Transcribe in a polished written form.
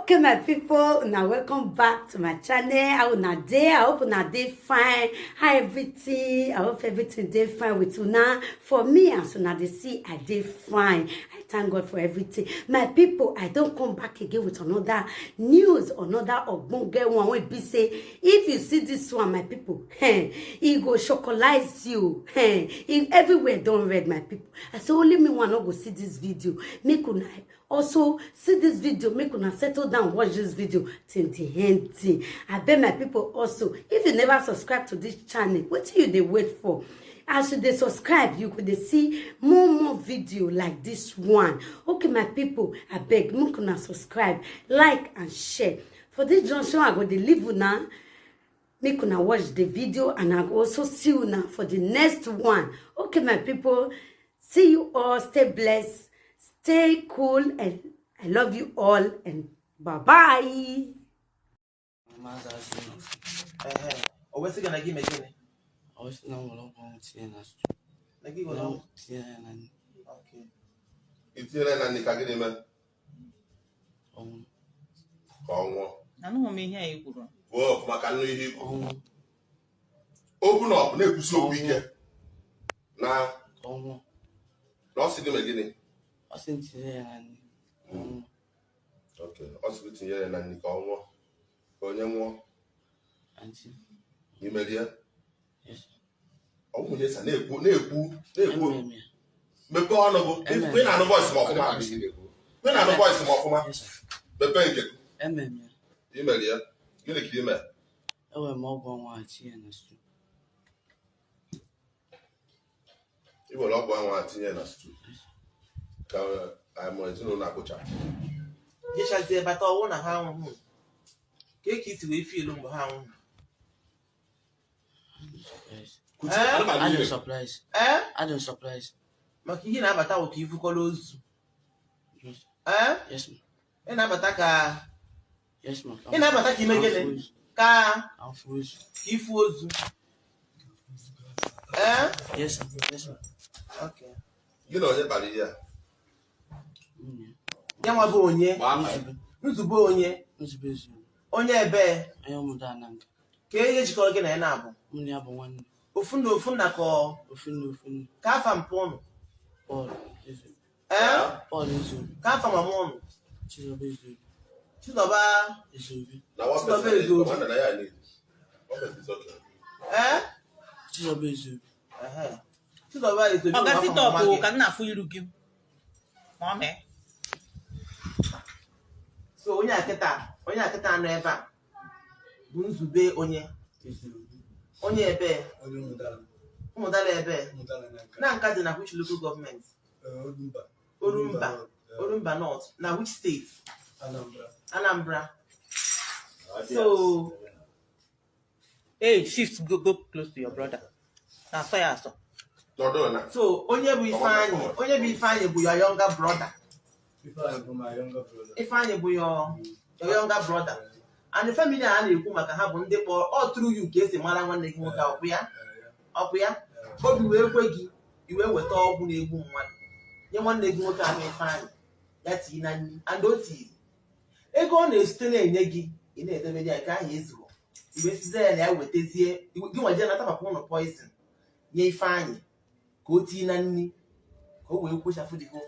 Okay, my people, now welcome back to my channel. How una dey? I hope una dey fine. How everything? I hope everything dey fine with una. For me, as una dey see, I dey fine. I thank God for everything. My people, I don come back again with another news, another ogbonge one wey be say if you see this one, my people, e go chocolize you. Everywhere don red, my people. I say only me one no go see this video. Make una also see this video, make una settle down, watch this video till the end. Abeg, my people, also, if you never subscribe to this channel, wetin you dey wait for? As you dey subscribe, you go dey see more more video like this one. Okay, my people, abeg, make una subscribe, like and share. For this junction, I go dey leave una, make una watch the video, and I go also see una for the next one. Okay, my people, see you all. Stay blessed, stay cool, and I love you all, and bye bye. Maazị asị Ehe. O wee sị gị na gị mee gịnị? Ọ sị na m were ọgwụ ahụ tinye na stew. Na gị were Na m ọgwụ? Tinye ya na nri. Okay. I tinyere na nri ka gịnị mee? Ọnwụ. Ka ọ nwụọ. Anụghị m ihe a i kwuru. Kwuo ọfụma ka nnu ihe ikwu. Ọnwụ. Okwu na ọpụ na-ekwusi okwu ike na Ka ọ nwụọ. Na ọ sị gị mee gịnị? Ọ sị m tinye ya na nri. Ọnwụ. Okay. Ọ sị gị tinyere ya na nri ka ọ nwụọ, ka onye nwụọ? Aunty. Imerie? Yes. Ọ nwunye sa na-ekwu, na-ekwu, na-ekwu. Emere m ya. Mepee ọnụ gị. Ị na-anụ voice m ọfụma? Ị na-anụ voice m ọfụma? Yes, sir. Mepee nke gị. Emere m ya. Imeri ya? Gịnị ka ime? Ewere m ọgwụ ọnwụ ahụ tinye na stew. I were ọgwụ ahụ a tinye na stew ka ama ezinụlọ akpụcha. Jechazie bata, ọwụ na ha anwụghị. Ka isi wee feel mgbe ha anwụghị? Surprise. Eh? Anụmanụ Adị m ire. surprise. Ee? Adị m surprise. Maka ihe na-abata bụ ka ifukọrọ ozu. Yes. Ee? Yes, ma. Ị na-abata ka Yes, ma. Ị na-abata ka ime gịnị? Ka Ka m fụ ozu. Ka ifu ozu. Ee? Yes, sir. Yes, ma. Okay. Gị na onye kpara ihe a? Nwunye. Ya nwa bụ onye? Gbaa afa. Nzube. Nzube onye? Nzube Ezeobi. Onye ebe? Onye ụmụda na nka. Ka ihe jikọrọ gị na ya na-abụ? Mụ na ya bụ nwanne. Ofu na ofu nna ka ọ? Ofu nne, ofu nne. Ka afa mpụ ụnụ? Paul Ezeobi. Ee? Paul Ezeobi. Ka afa mama ụnụ? Chizoba Ezeobi. Chizọba. Ezeobi. Na one Chizoba person Ezeobi. nwanne na ya need one person is okay. Ee. Chizoba Ezeobi. Ehe. Chizọba Ezeobi Ọ bụ gasị afa mama tọpụ gị. ka m na-afụ iru gị ma ọ mee. So onye akịta nọ ebe a bụ Nzube onye? Ezeobi. Onye ebe? Onye Ụmụdala. Ụmụdala ebe? Ụmụdala na Nka. Na Nka dị na which local government? Orumba. Orumba. North. Orumba North na which state? Anambra. Anambra. So Hey, shift, go, go close to your brother. Na-asọ ya asọ. Nọdụ na So onye bụ Ifeanyị, onye bụ Ifeanyị bụ your younger brother? Ifeanyị bụ my younger brother. Ifeanyị bụ your younger brother, and the family a na-ekwu maka ha bụ ndị kpọrọ all through you ka esi mara nwanne gị nwoke. Ọkwụ ya? Ọkwụ ya? Obi wee kwe gị i wee weta ọgwụ na-egbu mmadụ nye nwanne gị nwoke ahụ Ifeanyị ya tii na nri, and o tiri ego ọ na-esite na-enye gị, ị na-edebe ya nke ahụ ezughọ, i wee sizie ya na ya wetazie gị nwa jee nata papa ụnụ poison nye Ifeanyị ka o tii na nri ka o wee kpochafụ the whole